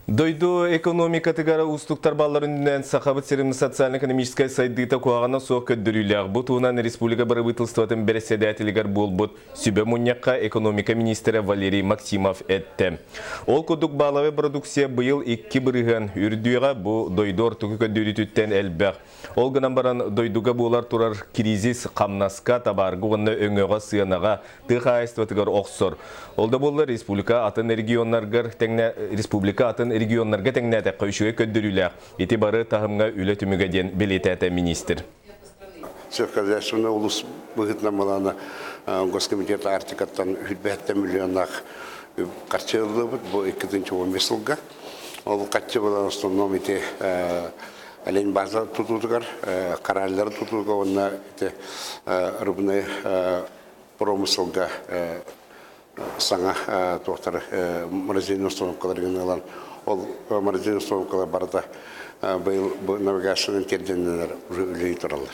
Дойду экономикатыгар уустуктар балларын үрдүнэн Сахабыт сирин социально-экономическай сайдыыта куһаҕана суох көрдөрүүлээх. Бу туһунан республика бырабыыталыстыбатын бэрэссэдээтэлигэр буолбут сүбэ мунньахха экономика министрэ Валерий Максимов эттэ. Ол курдук бааловай продукция быйыл 2% үрдүөҕэ, бу дойду ортоку көрдөрүүтүттэн элбэх. Ол гынан баран дойдуга буолар турар кризис хамнаска, табаарга уонна өҥөҕө, сыанаҕа, тыа хаһаайыстыбатыгар охсор. Ол да буоллар республика атын регионнаргар тэҥнэ республика атын регионнарга тэҥнээтэххэ үчүгэй көрдөрүүлээх. Ити бары таһымҥа үлэ түмүгэ диэн бэлиэтээтэ министр. Сельскохозяйственный улус быһыытынан былаана Госкомитет Арктикаттан 107 миллионнаах харчы ыллыбыт бу 2015 сылга. Ол харчы была в основном ити олень база тутуутугар, кораллары тутууга уонна ити рыбный промыселга саҥа туохтар морозильный установкаларыгын ылан ол морозильный установкалар барыта быйыл навигациянан тиэрдэннилэр уже үлэлии тураллар.